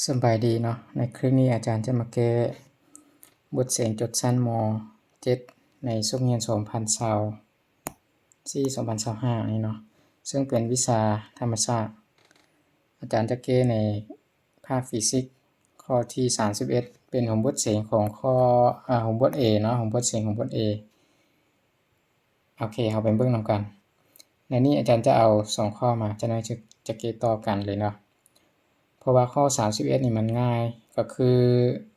ສະບາຍດີເນາະ, ໃນຄລິບນີ້ອາຈານຈະມາແກ້ບົດເສັງຈົບຊັ້ນ ມ.ເຈັດ ໃນສົກຮຽນສອງພັນຊາວສີ່ ສອງພັນຊາວຫ້ານີ້ເນາະ, ເຊິ່ງເປັນວິຊາທຳມະຊາດ. ອາຈານຈະແກ້ໃນພາກຟີຊິກ ຂໍ້ທີສາມສິບເອັດ ເປັນຫົວບົດເສັງຂອງຂໍ້ ອາ ຫົວບົດ A ເນາະ, ຫົວບົດເສັງຂອງບົດ A. ໂອເຄ ເຮົາໄປເບິ່ງນຳກັນ. ໃນນີ້ອາຈານຈະເອົາສອງຂໍ້ມາ, ຈາກນັ້ນຈະ ຈະແກ້ຕໍ່ກັນເລີຍເນາະ. ເພາະວ່າຂໍ້ສາມສິບເອັດນີ້ມັນງ່າຍ, ກໍຄື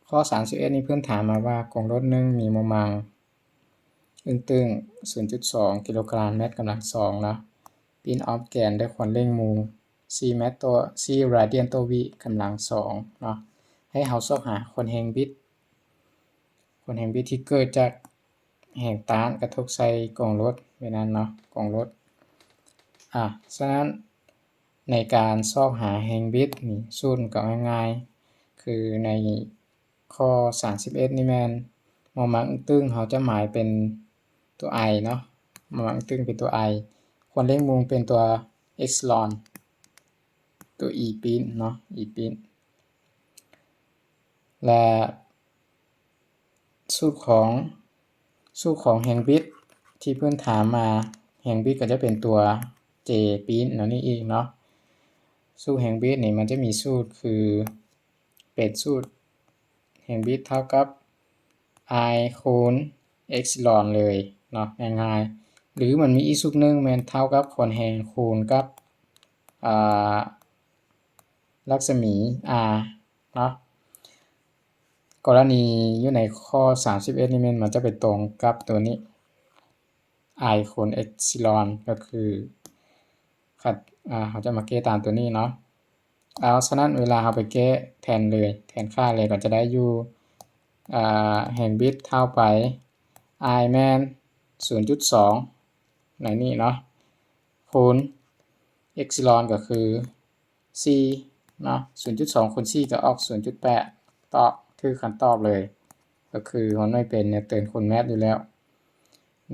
ຂໍ້ສາມສິບເອັດນີ້ເພິ່ນຖາມມາວ່າ ກົງລົດໜຶ່ງມີໂມມັງອຶ້ງຕຶ້ງ ສູນຈຸດສອງ ກິໂລກຣາມແມັດກຳລັງສອງເນາະ, ປິ່ນອ້ອມແກນດ້ວຍຄວາມເລັ່ງມູນສີ່ແມັດຕໍ່ ສີ່ຣາດຽນຕໍ່ວິກຳລັງສອງເນາະ. ໃຫ້ເຮົາຊອກຫາຄວາມແຮງບິດ, ຄວາມແຮງບິດທີ່ເກີດຈາກແຮງຕ້ານກະທົບໃສ່ກົງລົດ ແບບນັ້ນເນາະ, ກົງລົດ. ອາ ສະນັ້ນໃນການຊອກຫາແຮງບິດນີ້ ສູດມັນກໍງ່າຍໆ ຄືໃນຂໍ້ສາມສິບເອັດນີ້ແມ່ນ ໂມມັງອຶ້ງຕຶ້ງເຮົາຈະໝາຍເປັນຕົວ I ເນາະ, ໂມມັງອຶ້ງຕຶ້ງເປັນຕົວ I, ຄວາມເລັ່ງມູນເປັນຕົວ Epsilon ຕົວ E ປີ້ນເນາະ, E ປີ້ນ. ແລະ ສູດຂອງ ສູດຂອງແຮງບິດທີ່ເພິ່ນຖາມມາ, ແຮງບິດກໍຈະເປັນຕົວ J ປີ້ນແນວນີ້ອີກເນາະ. ສູດແຮງບິດນີ້ມັນຈະມີສູດຄື ເປັນສູດແຮງບິດເທົ່າກັບ I ຄູນ Epsilon ເລີຍເນາະ, ງ່າຍໆ. ຫຼືມັນມີອີກສູດໜຶ່ງແມ່ນເທົ່າກັບຄວາມແຮງຄູນກັບ ອາ ລັກສະໝີ R ເນາະ. ກໍລະນີຢູ່ໃນຂໍ້ສາມສິບເອັດນີ້ແມ່ນມັນຈະໄປຕົງກັບຕົວນີ້ I ຄູນ Epsilon ກໍຄື ຄັນ ອາ ເຮົາຈະມາແກ້ຕາມຕົວນີ້ເນາະ. ເອົາ ສະນັ້ນເວລາເຮົາໄປແກ້ແທນເລີຍ ແທນຄ່າເລີຍ ກໍຈະໄດ້ຢູ່ ອາ ແຮງບິດເທົ່າໄປ I ແມ່ນສູນຈຸດສອງ ໃນນີ້ເນາະ ຄູນ Epsilon ກໍຄື ສີ່ເນາະ, ສູນຈຸດສອງຄູນສີ່ກໍອອກສູນຈຸດແປດ ຕອບ ຖືກຄຳຕອບເລີຍ, ກໍຄືຫົວໜ່ວຍເປັນແນວເຕີນຄູນແມັດຢູ່ແລ້ວ.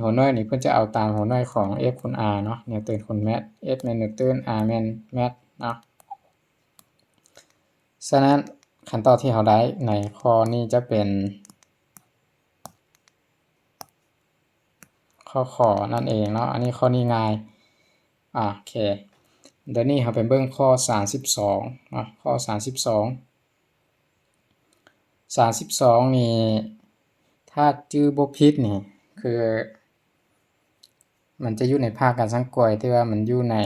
ຫົວໜ່ວຍນີ້ເພິ່ນຈະເອົາຕາມຫົວໜ່ວຍຂອງ F ຄູນ R ເນາະ, ແນວເຕີນຄູນແມັດ, F ແມ່ນນິວຕັນ, R ແມ່ນແມັດເນາະ. ສະນັ້ນຄຳຕອບທີ່ເຮົາໄດ້ໃນຂໍ້ນີ້ຈະເປັນ ຂໍ້ ຂ ນັ້ນເອງເນາະ. ອັນນີ້ຂໍ້ນີ້ງ່າຍ. ອາ ໂອເຄ ດຽວນີ້ເຮົາໄປເບິ່ງຂໍ້ສາມສິບສອງເນາະ, ຂໍ້ສາມສິບສອງ ສາມສິບສອງນີ້ ຖ້າຈື່ບໍ່ຜິດນີ້ ຄື ມັນຈະຢູ່ໃນພາກການສ້າງກວຍ ທີ່ວ່າມັນຢູ່ໃນ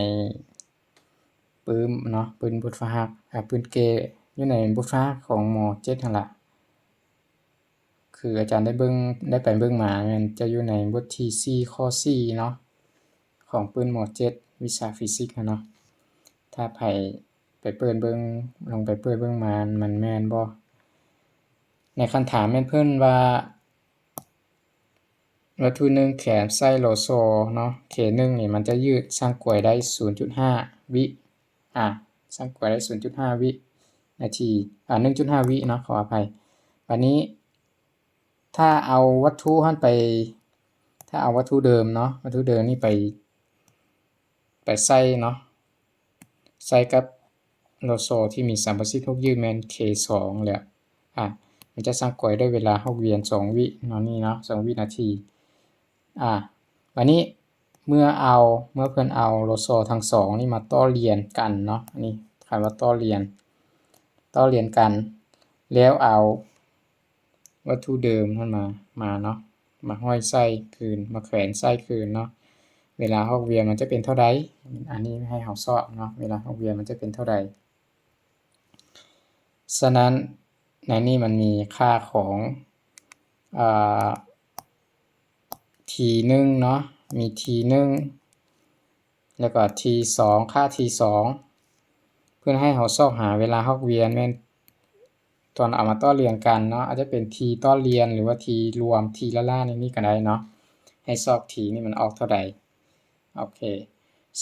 ປຶ້ມເນາະ, ປຶ້ມບົດຝຶກຫັດ ອາ ປຶ້ມແກ້ ຢູ່ໃນບົດຝຶກຫັດຂອງ ມ.ເຈັດ ຫັ້ນລະ. ຄືອາຈານໄດ້ເບິ່ງ ໄດ້ໄປເບິ່ງມາ ແມ່ນຈະຢູ່ໃນບົດທີສີ່ ຂໍ້ສີ່ເນາະ ຂອງປຶ້ມ ມ.ເຈັດ ວິຊາຟີຊິກຫັ້ນເນາະ. ຖ້າໃຜໄປເປີດເບິ່ງ ລອງໄປເປີດເບິ່ງມາ ມັນແມ່ນບໍ່? ໃນຄຳຖາມແມ່ນເພິ່ນວ່າ ວັດຖຸໜຶ່ງແຂວນໃສ່ໂລໂຊເນາະ, ເຄໜຶ່ງນີ້ມັນຈະຢືດສ້າງກວຍໄດ້ສູນຈຸດຫ້າວິ ອາ ສ້າງກວຍໄດ້ສູນຈຸດຫ້າວິນາທີ ອາ ໜຶ່ງຈຸດຫ້າວິເນາະ, ຂໍອະໄພ. ບາດນີ້ ຖ້າເອົາວັດຖຸຫັ້ນໄປ ຖ້າເອົາວັດຖຸເດີມເນາະ, ວັດຖຸເດີມນີ້ໄປ ໄປໃສ່ເນາະ, ໃສ່ກັບໂລໂຊທີ່ມີສຳປະສິດຫົກຢືດແມ່ນ ເຄສອງ ແລ້ວ ອາ ມັນຈະສ້າງກວຍດ້ວຍເວລາຫົກວຽນສອງວິເນາະ, ນີ້ເນາະ ສອງວິນາທີ. ອາ ບາດນີ້ເມື່ອເອົາ ເມື່ອເພິ່ນເອົາໂລໂຊທັງສອງນີ້ມາຕໍ່ລຽນກັນເນາະ, ອັນນີ້ຄຳວ່າຕໍ່ລຽນ ຕໍ່ລຽນກັນ ແລ້ວເອົາ ວັດຖຸເດີມຫັ້ນມາ ມາເນາະ, ມາຫ້ອຍໃສ່ຄືນ ມາແຂວນໃສ່ຄືນເນາະ, ເວລາຮອບວຽນມັນຈະເປັນເທົ່າໃດ? ອັນນີ້ໃຫ້ເຮົາຊອກເນາະ, ເວລາຮອບວຽນມັນຈະເປັນເທົ່າໃດ? ສະນັ້ນໃນນີ້ມັນມີຄ່າຂອງ ອາ ທີໜຶ່ງເນາະ, ມີທີໜຶ່ງ ແລ້ວກໍທີສອງ ຄ່າທີສອງ ເພິ່ນໃຫ້ເຮົາຊອກຫາເວລາຮອບວຽນ ແມ່ນຕອນເອົາມາຕໍ່ລຽນກັນເນາະ, ອາດຈະເປັນທີຕໍ່ລຽນ ຫຼືວ່າທີລວມ ທີລ້າໆ ໃນນີ້ກໍໄດ້ເນາະ, ໃຫ້ຊອກທີນີ້ມັນອອກເທົ່າໃດ. ໂອເຄ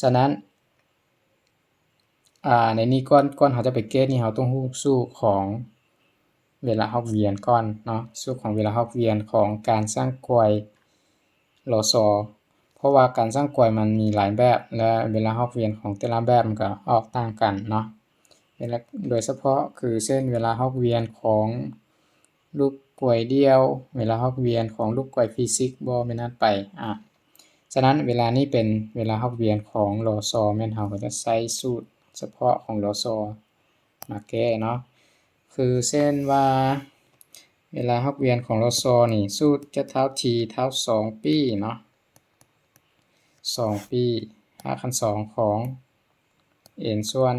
ສະນັ້ນ ອາ ໃນນີ້ກ່ອນ ກ່ອນເຮົາຈະໄປແກ້ນີ້ ເຮົາຕ້ອງຮູ້ສູດຂອງເວລາຮອບວຽນກ່ອນເນາະ, ສູດຂອງເວລາຮອບວຽນຂອງການສ້າງກວຍໂລໂຊ, ເພາະວ່າການສ້າງກວຍມັນມີຫຼາຍແບບ ແລະ ເວລາຮອບວຽນຂອງແຕ່ລະແບບມັນກໍອອກຕ່າງກັນເນາະ. ເວລາ ໂດຍສະເພາະຄືເຊັ່ນ ເວລາຮອກວຽນຂອງລູກກວຍດ່ຽວ, ເວລາຮອກວຽນຂອງລູກກວຍຟີຊິກ ບໍ່ແມ່ນນັ້ນໄປ. ອາ ສະນັ້ນເວລານີ້ເປັນເວລາຮອກວຽນຂອງ ລຊ ແມ່ນເຮົາກໍຈະໃຊ້ສູດສະເພາະຂອງ ລຊ ມາແກ້ເນາະ. ຄືເຊັ່ນວ່າ ເວລາຮອກວຽນຂອງ ລຊ ນີ້ ສູດຈະເທົ່າ T ເທົ່າ ສອງ ປີເນາະ, ສອງ ປີຮາກຂັ້ນສອງຂອງ N ສ່ວນ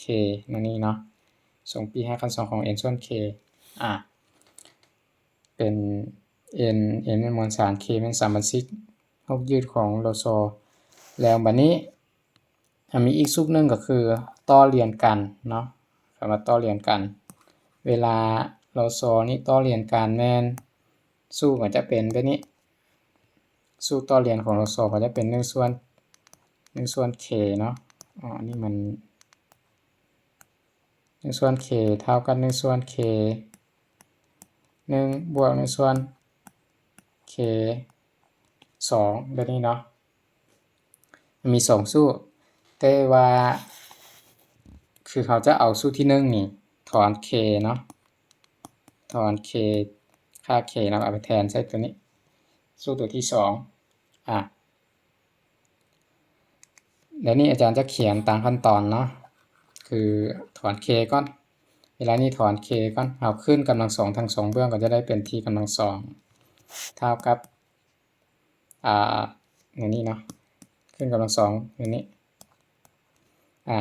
K ແນວນີ້ເນາະ, ສອງ ປີຮາກຂັ້ນສອງຂອງ N ສ່ວນ K ອາ ເປັນ N N ແມ່ນມວນສານ, K ແມ່ນສາມບັນສິກ ຮອກຍືດຂອງ ລຊ ແລ້ວບັດນີ້ ອາ ມີອີກສູດໜຶ່ງກໍຄືຕໍ່ລຽນກັນເນາະ, ຄຳວ່າຕໍ່ລຽນກັນ ເວລາ ລຊ ນີ້ຕໍ່ລຽນກັນແມ່ນ ສູດມັນຈະເປັນແບບນີ້, ສູດຕໍ່ລຽນຂອງ ລຊ ກໍຈະເປັນ ໜຶ່ງ ສ່ວນ ໜຶ່ງ ສ່ວນ K ເນາະ. ອາ ອັນນີ້ມັນ ໜຶ່ງ ສ່ວນ K ເທົ່າກັບ ໜຶ່ງ ສ່ວນ K ໜຶ່ງ ບວກ ໜຶ່ງ ສ່ວນ K ສອງ ແບບນີ້ເນາະ. ມັນມີສອງສູດ ແຕ່ວ່າ ຄືເຮົາຈະເອົາສູດທີໜຶ່ງນີ້ ຖອນ K ເນາະ, ຖອນ K ຄ່າ K ເນາະ, ເອົາໄປແທນໃສ່ຕົວນີ້ ສູດຕົວທີສອງ. ອາ ແລ້ວນີ້ອາຈານຈະຂຽນຕາມຂັ້ນຕອນເນາະ, ຄືຖອນ K ກ່ອນ, ເວລານີ້ຖອນ K ກ່ອນ, ເຮົາຂຶ້ນກຳລັງສອງທັງສອງເບື້ອງ ກໍຈະໄດ້ເປັນ T ກຳລັງສອງ ເທົ່າກັບ ອາ ແນວນີ້ເນາະ, ຂຶ້ນກຳລັງສອງແນວນີ້ ອາ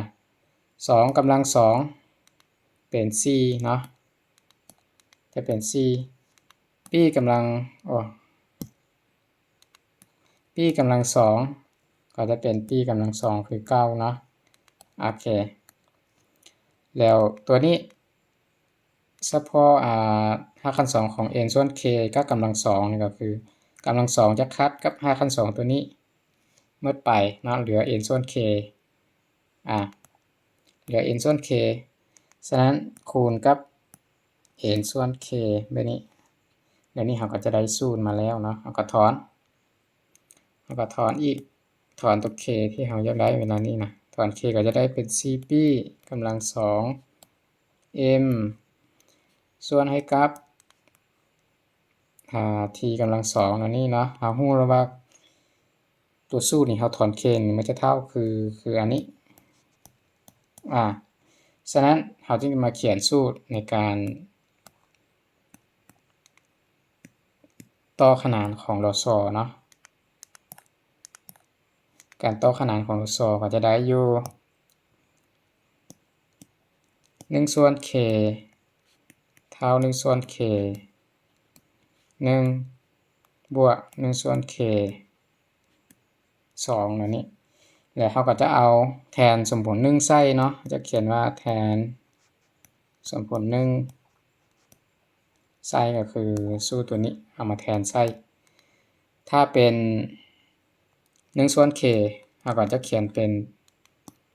ສອງກຳລັງສອງເປັນສີ່ເນາະ, ຈະເປັນສີ່ P ກຳລັງ ໂອ້ P ກຳລັງສອງ ກໍຈະເປັນ P ກຳລັງສອງຄືເກົ່າເນາະ. ໂອເຄ ແລ້ວຕົວນີ້ ສະເພາະ ອາ ຮາກຂັ້ນສອງຂອງ n ສ່ວນ k ກັບກຳລັງສອງນີ້ກໍຄື ກຳລັງສອງຈະຂັດກັບຮາກຂັ້ນສອງຕົວນີ້ໝົດໄປເນາະ, ເຫຼືອ n ສ່ວນ k ອາ ເຫຼືອ n ສ່ວນ k. ສະນັ້ນ ຄູນກັບ n ສ່ວນ k ແບບນີ້, ແບບນີ້ເຮົາກໍຈະໄດ້ສູດມາແລ້ວເນາະ. ເຮົາກໍຖອນ ເຮົາກໍຖອນອີກ, ຖອນຕົວ k ທີ່ເຮົາຢາກໄດ້ເວລານີ້ນະ, ຖອນ k ກໍຈະໄດ້ເປັນສີ່ p ກຳລັງສອງ m ສ່ວນໃຫ້ກັບ ອາ t ກຳລັງສອງອັນນີ້ເນາະ. ເຮົາຮູ້ແລ້ວວ່າຕົວສູດນີ້ເຮົາຖອນ k ນີ້ມັນຈະເທົ່າຄື ຄືອັນນີ້. ອາ ສະນັ້ນເຮົາຈຶ່ງມາຂຽນສູດໃນການຕໍ່ຂະໜານຂອງ ລຊ ເນາະ. ການຕໍ່ຂະໜານຂອງ ລຊ ກໍຈະໄດ້ຢູ່ ໜຶ່ງສ່ວນ k ເທົ່າ ໜຶ່ງສ່ວນ k ໜຶ່ງ ບວກ ໜຶ່ງສ່ວນ k ສອງ ແນວນີ້. ແລ້ວເຮົາກໍຈະເອົາແທນສົມຜົນໜຶ່ງໃສ່ເນາະ, ຈະຂຽນວ່າແທນສົມຜົນໜຶ່ງໃສ່ ກໍຄືສູດຕົວນີ້ເອົາມາແທນໃສ່. ຖ້າເປັນ ໜຶ່ງສ່ວນ k ເຮົາກໍຈະຂຽນເປັນ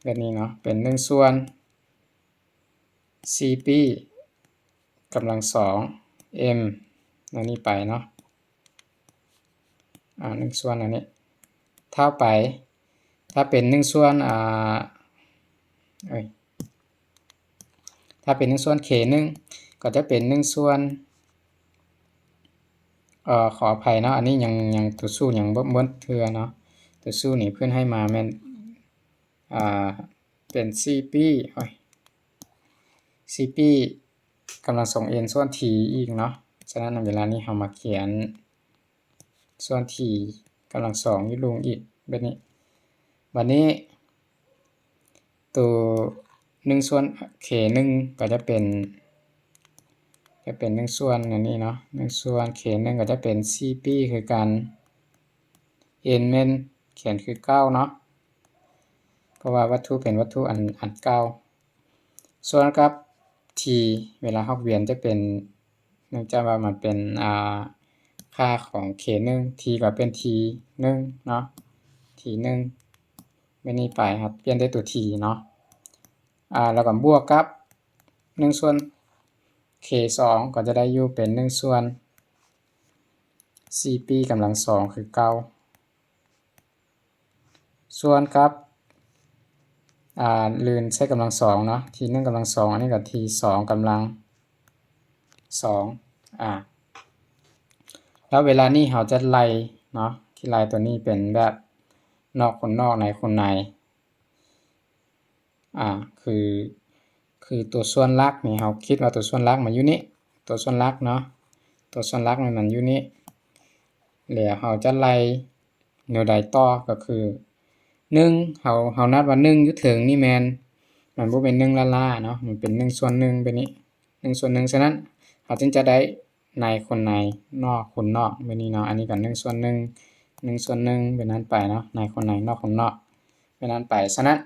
ແບບນີ້ເນາະ, ເປັນ ໜຶ່ງສ່ວນ ສີ່ p ກຳລັງສອງ m ອັນນີ້ໄປເນາະ. ອາ ໜຶ່ງສ່ວນອັນນີ້ ເທົ່າໄປ ຖ້າເປັນ ໜຶ່ງສ່ວນ ອາ ເອີຍ ຖ້າເປັນ ໜຶ່ງສ່ວນ k ໜຶ່ງ ກໍຈະເປັນ ໜຶ່ງສ່ວນ ເອີ ຂໍອະໄພເນາະ, ອັນນີ້ຍັງ ຍັງ ຕົວສູດຍັງບໍ່ໝົດເທື່ອເນາະ. ຕົວສູດນີ້ເພິ່ນໃຫ້ມາແມ່ນ ອາ ເປັນສີ່ p ໂອ້ຍ ສີ່ p ກຳລັງສອງ n ສ່ວນ t ອີກເນາະ. ສະນັ້ນເວລານີ້ເຮົາມາຂຽນ ສ່ວນ t ກຳລັງສອງຢູ່ລຸ່ມອີກແບບນີ້. ບັດນີ້ໂຕ ໜຶ່ງສ່ວນ k ໜຶ່ງ ກໍຈະເປັນ ຈະເປັນ ໜຶ່ງສ່ວນ ອັນນີ້ເນາະ, ໜຶ່ງສ່ວນ k ໜຶ່ງ ກໍຈະເປັນສີ່ p ຄືກັນ. n ແມ່ນຂຽນຄືເກົ່າເນາະ, ເພາະວ່າວັດຖຸເປັນວັດຖຸອັນ ອັນເກົ່າ. ສ່ວນກັບ t ເວລາຮອກວຽນຈະເປັນ ເນື່ອງຈາກວ່າມັນເປັນ ອາ ຄ່າຂອງ k ໜຶ່ງ t ກໍເປັນ t ໜຶ່ງເນາະ, t ໜຶ່ງ ແບບນີ້ໄປ ເຮົາປ່ຽນດ້ວຍຕົວ t ເນາະ. ອາ ແລ້ວກໍບວກກັບ ໜຶ່ງສ່ວນ k ສອງ ກໍຈະໄດ້ຢູ່ເປັນ ໜຶ່ງສ່ວນ ສີ່ p ກຳລັງສອງຄືເກົ່າ. ສ່ວນກັບ ອ່າ ລື່ນໃສ່ກຳລັງສອງເນາະ ທີໜຶ່ງກຳລັງສອງ ອັນນີ້ກໍທີສອງກຳລັງສອງ ອ່າ ແລ້ວເວລານີ້ເຮົາຈະໄລ່ເນາະ ທີ່ໄລ່ຕົວນີ້ເປັນແບບນອກຄູນນອກ ໃນຄູນໃນ ອ່າ ຄື ຄືຕົວສ່ວນຫຼັກນີ້ ເຮົາຄິດວ່າຕົວສ່ວນຫຼັກມັນຢູ່ນີ້ ຕົວສ່ວນຫຼັກເນາະ ຕົວສ່ວນຫຼັກນີ້ມັນຢູ່ນີ້ ແລ້ວເຮົາຈະໄລ່ແນວໃດຕໍ່ ກໍຄື ໜຶ່ງ ເຮົາ ເຮົານັບວ່າໜຶ່ງຢູ່ເທິງນີ້ແມ່ນ ມັນບໍ່ແມ່ນໜຶ່ງລ້າໆເນາະ ມັນເປັນໜຶ່ງສ່ວນໜຶ່ງແບບນີ້ ໜຶ່ງສ່ວນໜຶ່ງ ສະນັ້ນ ເຮົາຈຶ່ງຈະໄດ້ໃນຄູນໃນ ນອກຄູນນອກແບບນີ້ເນາະ ອັນນີ້ກໍໜຶ່ງສ່ວນໜຶ່ງ ໜຶ່ງສ່ວນໜຶ່ງ ເປັນນັ້ນໄປເນາະ ໃນຄູນໃນ ນອກຄູນນອກ ເປັນນັ້ນໄປ ສະນັ້ນ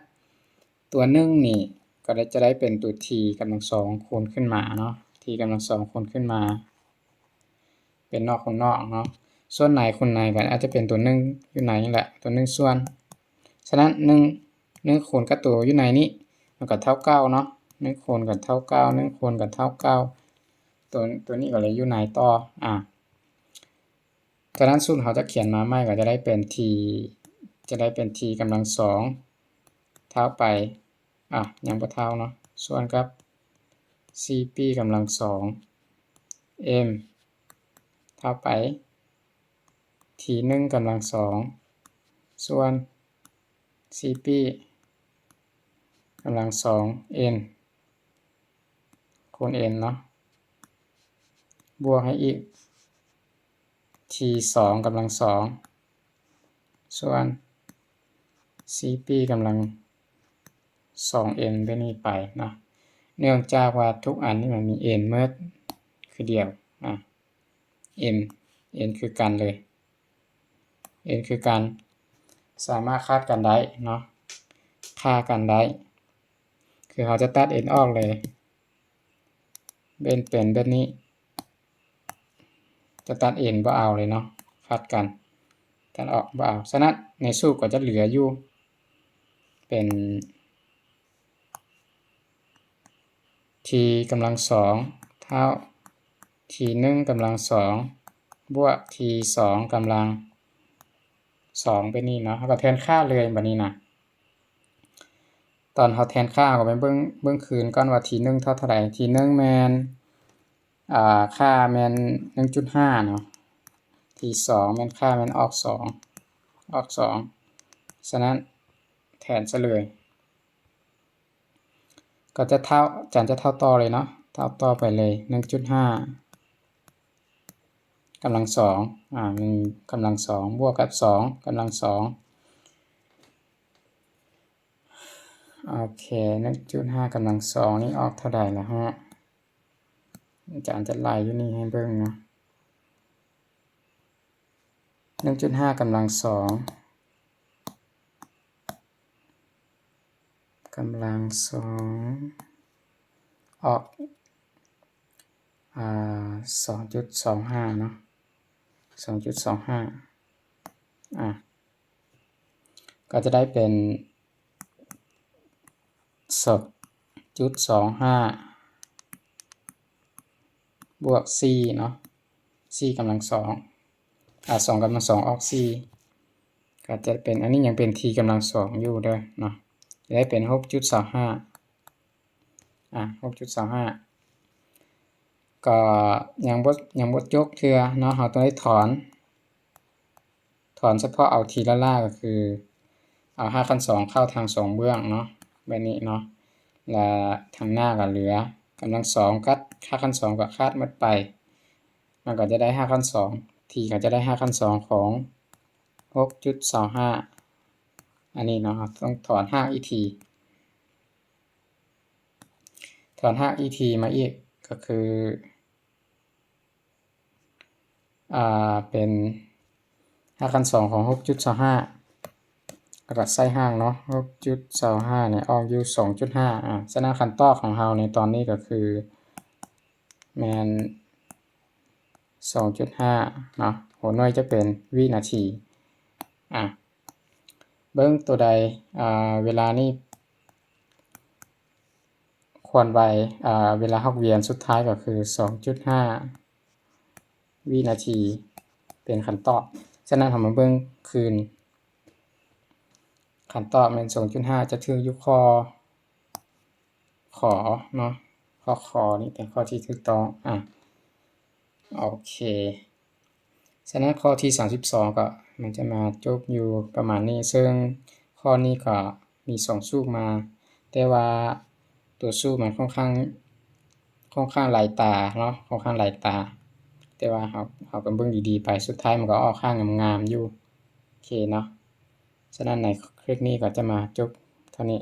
ຕົວໜຶ່ງນີ້ກໍໄດ້ ຈະໄດ້ເປັນຕົວທີກຳລັງສອງຄູນຂຶ້ນມາເນາະ ທີກຳລັງສອງຄູນຂຶ້ນມາ ເປັນນອກຄູນນອກເນາະ ສ່ວນໃນຄູນໃນກໍອາດຈະເປັນຕົວໜຶ່ງຢູ່ໃນນີ້ແຫຼະ ຕົວໜຶ່ງສ່ວນ ສະນັ້ນ ໜຶ່ງ ໜຶ່ງຄູນກັບຕົວຢູ່ໃນນີ້ ມັນກໍເທົ່າເກົ້າເນາະ ໜຶ່ງຄູນກໍເທົ່າເກົ້າ ໜຶ່ງຄູນກໍເທົ່າເກົ້າ ຕົວ ຕົວນີ້ກໍເລີຍຢູ່ໃນຕໍ່ ອາ ຈາກນັ້ນສູດເຮົາຈະຂຽນມາໃໝ່ກໍຈະໄດ້ເປັນທີ ຈະໄດ້ເປັນທີກຳລັງສອງ ເທົ່າໄປ ອ່ະ ຍັງບໍ່ເທົ່າເນາະ ສ່ວນກັບສີ່ປີກຳລັງສອງ m ເທົ່າໄປທີໜຶ່ງກຳລັງສອງ ສ່ວນສີ່ປີກຳລັງສອງ n ຄູນ n ເນາະ ບວກໃຫ້ອີກ ທີສອງກຳລັງສອງ ສ່ວນສີ່ປີກຳລັງສອງ n ແບບນີ້ໄປເນາະ ເນື່ອງຈາກວ່າທຸກອັນນີ້ມັນມີ n ເໝິດຄືດຽວນະ n n ຄືກັນເລີຍ n ຄືກັນ ສາມາດຄາດກັນໄດ້ເນາະ ຄາດກັນໄດ້ ຄືເຮົາຈະຕັດ n ອອກເລີຍ ເປັນ ເປັນແບບນີ້ ຈະຕັດ n ບໍ່ເອົາເລີຍເນາະ ຄາດກັນ ຕັດອອກ ບໍ່ເອົາ ສະນັ້ນ ໃນສູດກໍຈະເຫຼືອຢູ່ ເປັນ t ກຳລັງສອງ ເທົ່າ t ໜຶ່ງກຳລັງສອງ ບວກ t ສອງກຳລັງສອງ ແບບນີ້ເນາະ ເຮົາກໍແທນຄ່າເລີຍບາດນີ້ນະ ຕອນເຮົາແທນຄ່າ ເຮົາກໍໄປເບິ່ງ ເບິ່ງຄືນກ່ອນວ່າ t ໜຶ່ງເທົ່າເທົ່າໃດ t ໜຶ່ງແມ່ນ ອ່າ ຄ່າແມ່ນໜຶ່ງຈຸດຫ້າເນາະ t ສອງແມ່ນ ຄ່າແມ່ນອອກສອງ ອອກສອງ ສະນັ້ນ ແທນຊະເລີຍ ກໍຈະເທົ່າ ຈານຈະເທົ່າຕໍ່ເລີຍເນາະ ເທົ່າຕໍ່ໄປເລີຍ ໜຶ່ງຈຸດຫ້າກຳລັງສອງ ອ່າ ໜຶ່ງກຳລັງສອງ ບວກກັບສອງກຳລັງສອງ ໂອເຄ ໜຶ່ງຈຸດຫ້າກຳລັງສອງນີ້ອອກເທົ່າໃດລະຮະ? ອາຈານຈະໄລ່ຢູ່ນີ້ໃຫ້ເບິ່ງເນາະ ໜຶ່ງຈຸດຫ້າກຳລັງສອງ ກຳລັງສອງ ອອກ ອ່າ ສອງຈຸດສອງຫ້າເນາະ ສອງຈຸດສອງຫ້າ ອ່າ ກໍຈະໄດ້ເປັນ ສອງຈຸດສອງຫ້າ ບວກສີ່ເນາະ ສີ່ກຳລັງສອງ ອ່າ ສອງກຳລັງສອງອອກສີ່ ກໍຈະເປັນ ອັນນີ້ຍັງເປັນ t ກຳລັງສອງຢູ່ເດີເນາະ ຈະໄດ້ເປັນຫົກຈຸດສອງຫ້າ ອ່າ ຫົກຈຸດສອງຫ້າ ກໍຍັງບໍ່ ຍັງບໍ່ຈົບເທື່ອເນາະ ເຮົາຕ້ອງໄດ້ຖອນ ຖອນສະເພາະເອົາທີລະລາກ ກໍຄືເອົາຮາກຂັ້ນສອງເຂົ້າທາງສອງເບື້ອງເນາະ ແບບນີ້ເນາະ ແລະ ທາງໜ້າກໍເຫຼືອກຳລັງສອງກັບຮາກຂັ້ນສອງກໍຄາດໝົດໄປ ມັນກໍຈະໄດ້ຮາກຂັ້ນສອງ t ກໍຈະໄດ້ຮາກຂັ້ນສອງຂອງຫົກຈຸດສອງຫ້າ ອັນນີ້ເນາະ ເຮົາຕ້ອງຖອນຮາກອີກທີ ຖອນຮາກອີກທີມາອີກ ກໍຄື ອ່າ ເປັນຮາກຂັ້ນສອງຂອງຫົກຈຸດສອງຫ້າ ແລ້ວກໍໃສ່ຮາກເນາະ ຫົກຈຸດສອງຫ້ານີ້ອອກຢູ່ສອງຈຸດຫ້າ ອ່າ ສະນັ້ນຄຳຕອບຂອງເຮົາໃນຕອນນີ້ກໍຄື ແມ່ນສອງຈຸດຫ້າເນາະ ຫົວໜ່ວຍຈະເປັນວິນາທີ ອ່າ ເບິ່ງຕົວໃດ ອ່າ ເວລານີ້ ຄວນໄວ ອ່າ ເວລາຮອກວຽນສຸດທ້າຍກໍຄືສອງຈຸດຫ້າວິນາທີ ເປັນຄຳຕອບ. ສະນັ້ນເຮົາມາເບິ່ງຄືນ ຄຳຕອບແມ່ນ ສອງຈຸດຫ້າ ຈະຖືກຢູ່ຂໍ້ ຂໍ ເນາະ ຂໍ້ ຂໍ ນີ້ເປັນຂໍ້ທີ່ຖືກຕ້ອງ. ອາ ໂອເຄ ສະນັ້ນຂໍ້ທີສາມສິບສອງກໍມັນຈະມາຈົບຢູ່ປະມານນີ້ ເຊິ່ງຂໍ້ນີ້ກໍມີສອງສູດມາ ແຕ່ວ່າຕົວສູດມັນຂ້ອນຂ້າງ ຂ້ອນຂ້າງຫຼາຍຕາເນາະ ຂ້ອນຂ້າງຫຼາຍຕາ ແຕ່ວ່າເຮົາ ເຮົາກໍເບິ່ງດີໆໄປ ສຸດທ້າຍມັນກໍອອກຂ້າງງາມໆຢູ່. ໂອເຄເນາະ ສະນັ້ນໃນຄລິບນີ້ກໍຈະມາຈົບເທົ່ານີ້.